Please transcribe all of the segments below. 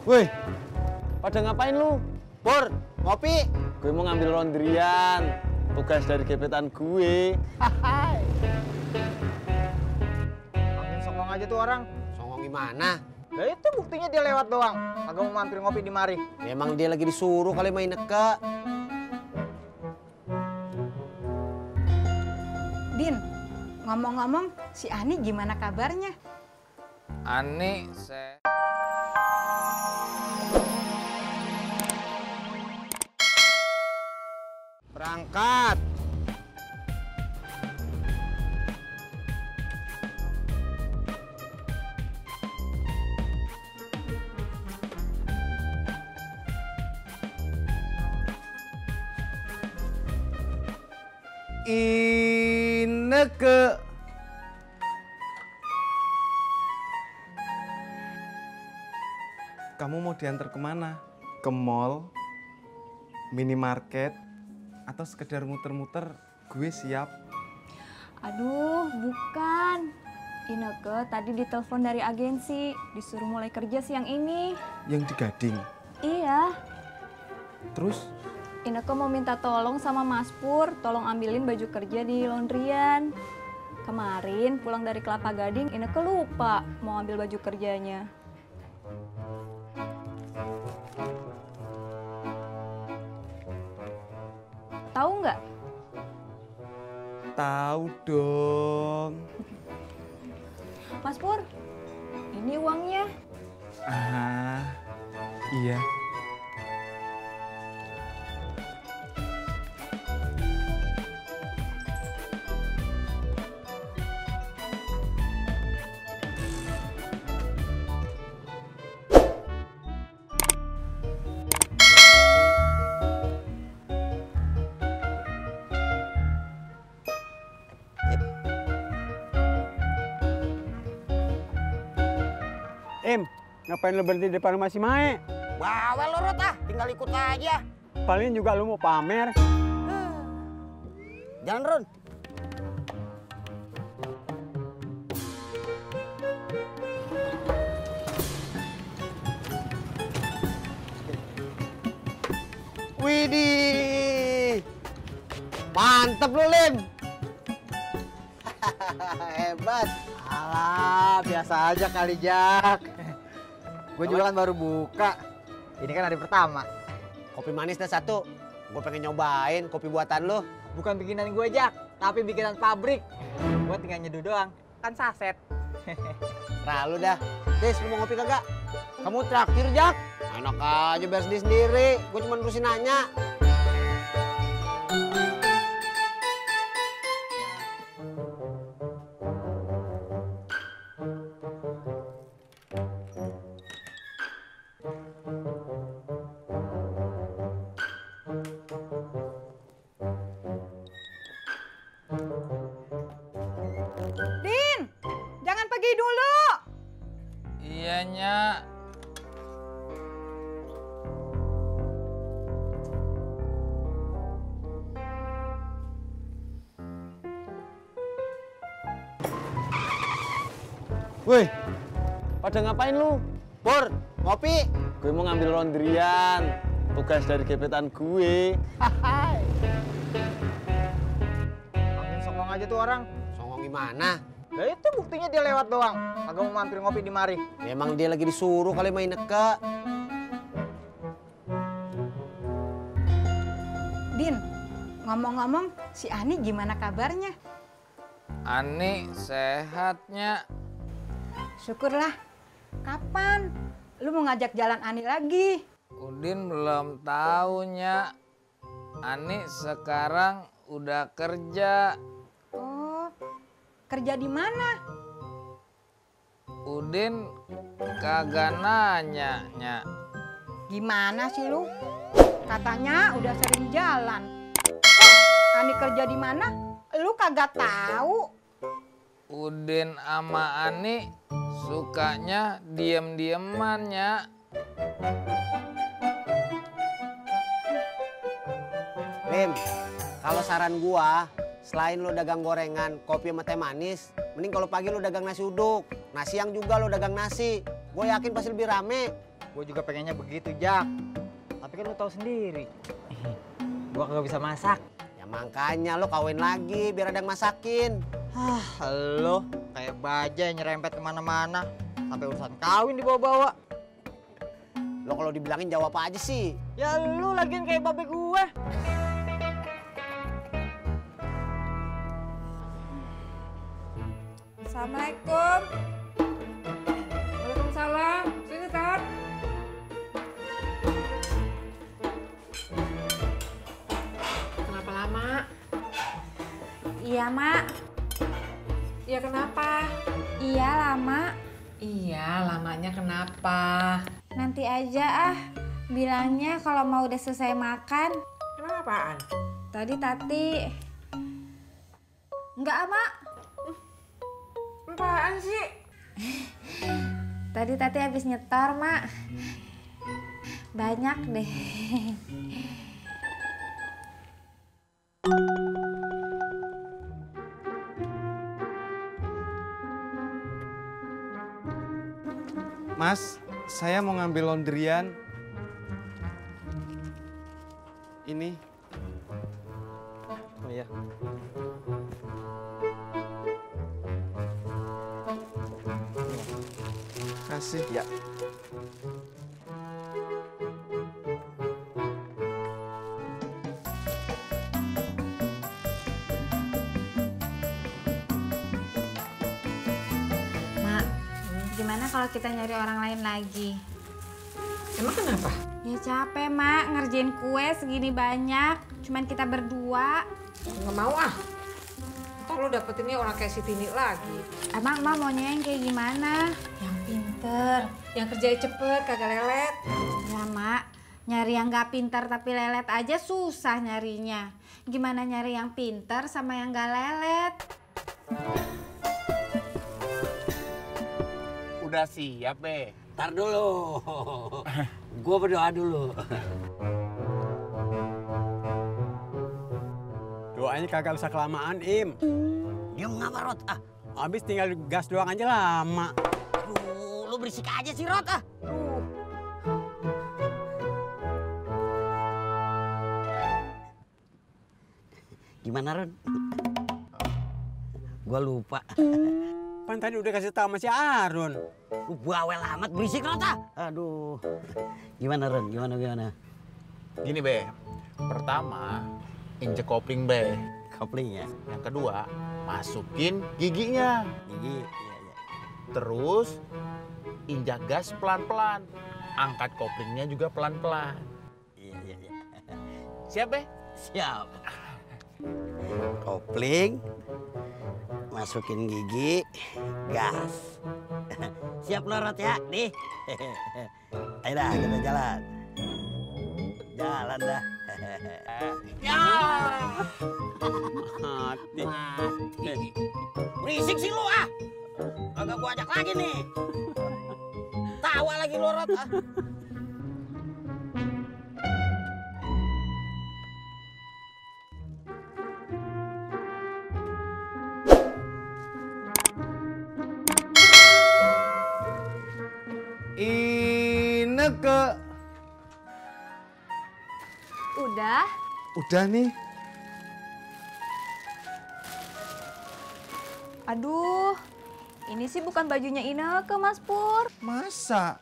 Woi, pada ngapain lu? Pur, ngopi. Gue mau ngambil laundryan, tugas dari gebetan gue. Hai. Makin songong aja tuh orang. Songong gimana? Lah itu buktinya dia lewat doang. Kagak mau mampir ngopi di mari. Emang dia lagi disuruh kali main neka. Din, ngomong-ngomong si Ani gimana kabarnya? Ani, Berangkat. Ineke. Kamu mau diantar kemana? Ke mall, minimarket, atau sekedar muter-muter? Gue siap. Aduh, bukan. Ineke tadi ditelepon dari agensi, disuruh mulai kerja siang ini. Yang di Gading. Iya, Terus? Ineke mau minta tolong sama Mas Pur, tolong ambilin baju kerja di laundryan. Kemarin pulang dari Kelapa Gading, Ineke lupa mau ambil baju kerjanya. Tahu nggak? Tahu dong. Mas Pur, ini uangnya. Ah, iya. Ngapain lo berhenti di depan rumah si Mae? Bawel lu Rut, tinggal ikut aja. Paling juga lu mau pamer. Jalan Run. Widih. Mantep lu, Lim. Hebat. Alah, biasa aja kali Jak. Gue juga kan baru buka. Ini kan hari pertama. Kopi manis dah satu. Gue pengen nyobain kopi buatan lu. Bukan bikinan gue Jak, tapi bikinan pabrik. Gue tinggal nyeduh doang. Kan saset. Terlalu dah. Tis, lu mau ngopi kagak? Kamu traktir, Jak. Enak aja biar sendiri-sendiri. Gue cuma terusin nanya. Din, jangan pergi dulu. iya Nyak. Woi, pada ngapain lu? Pur, ngopi. Gue mau ngambil laundryan, tugas dari gebetan gue. Hai. Makin songong aja tuh orang. Songong gimana? Lah itu buktinya dia lewat doang. Kagak mau mampir ngopi di mari. Emang dia lagi disuruh kali main neka. Din, ngomong-ngomong si Ani gimana kabarnya? Ani sehatnya. Syukurlah. Kapan lu mau ngajak jalan Ani lagi? Udin belum tahu Nyak. Ani sekarang udah kerja. Oh, kerja di mana? Udin kagak nanya Nyak. Gimana sih lu? Katanya udah sering jalan. Kok Ani kerja di mana? Lu kagak tahu. Udin sama Ani sukanya diem-dieman Nyak. Lim, kalau saran gua, selain lo dagang gorengan, kopi sama teh manis, mending kalau pagi lo dagang nasi uduk. Nah siang juga lo dagang nasi. Gue yakin pasti lebih rame. Gue juga pengennya begitu, Jak. Tapi kan lu tahu sendiri, gue kagak bisa masak. Ya makanya lo kawin lagi biar ada yang masakin. Lo kayak baja yang nyerempet kemana-mana, sampai urusan kawin dibawa-bawa. Lo kalau dibilangin jawab apa aja sih? Ya lu lagian kayak babe gue. Assalamualaikum. Waalaikumsalam. Sini, Tat. Kenapa lama? Iya, Mak. Iya, kenapa? Iya, lama. Iya, lamanya kenapa? Nanti aja ah. Bilangnya kalau mau udah selesai makan. Emang apaan? Tadi Tati. Enggak, Mak. Apaan sih? Tadi Tati habis nyetor, Mak. Banyak deh. Mas, saya mau ngambil laundryan. Ini. Oh ya. Kasih. Ya. Mak, gimana kalau kita nyari orang lain lagi? Emang kenapa? Ya capek, Mak, ngerjain kue segini banyak. Cuman kita berdua. Nggak mau ah. Ntar lo dapetinnya orang kayak si Tini lagi. Emang Mak maunya yang kayak gimana? Yang pinter, yang kerjanya cepet, kagak lelet. Ya, Mak, nyari yang gak pinter tapi lelet aja susah nyarinya. Gimana nyari yang pinter sama yang gak lelet? Udah siap, Be. Ntar dulu. Gua berdoa dulu. Doanya kagak usah kelamaan, Im. Dia ngapa, Rot? Ah, Habis tinggal gas doang aja lama. aduh, lu berisik aja sih, Rot. Ah. Gimana, Ron? Gua lupa. Pan tadi udah kasih tahu sama si Arun. Lu bawel amat, berisik, Rot. Ah. Aduh. Gimana, Ron? Gimana? Gini, Be. Pertama, injek kopling, Be. Kopling ya? Yang kedua, masukin giginya. Gigi, iya. Terus, injak gas pelan-pelan. Angkat koplingnya juga pelan-pelan. Iya. Siap, Be? Siap. Kopling, masukin gigi, gas. Siap lo, Rot, ya? Nih. Ayo dah, kita jalan. Jalan dah. Ya. Mati. Berisik sih lu ah. Kagak gua ajak lagi nih. Tawa lagi lu, Rot. Ah. Ineke. Udah. Udah nih. Aduh, ini sih bukan bajunya Ineke, Mas Pur. Masa?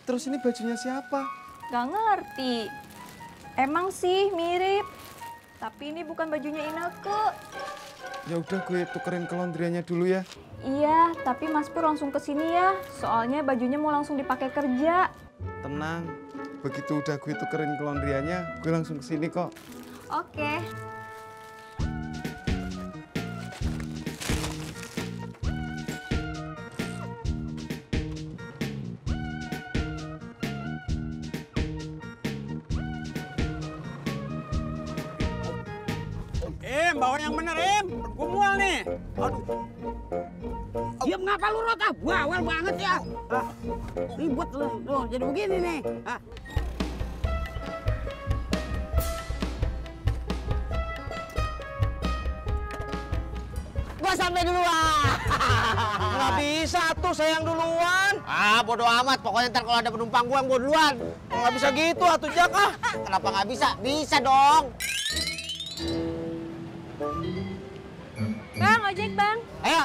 Terus ini bajunya siapa? Gak ngerti. Emang sih mirip. Tapi ini bukan bajunya Ineke. Ya udah gue tukerin ke laundryannya dulu ya. Iya, tapi Mas Pur langsung ke sini ya. Soalnya bajunya mau langsung dipakai kerja. Tenang. Begitu udah gue tukerin ke laundryannya, gue langsung ke sini kok. Oke. Im, bawa yang bener, Im. Gue mual nih. Aduh. Diam ngapa lu, Rot? Ah, bawel banget ya. Ah, ribet lu. Tuh, jadi begini nih. Ah. Gua sampai duluan. Kenapa bisa tuh saya yang duluan. Ah, bodo amat. Pokoknya ntar kalau ada penumpang gua yang gua duluan. Nggak bisa gitu atuh Jak ah. Kenapa nggak bisa? Bisa dong. Bang, ojek bang. Ayo,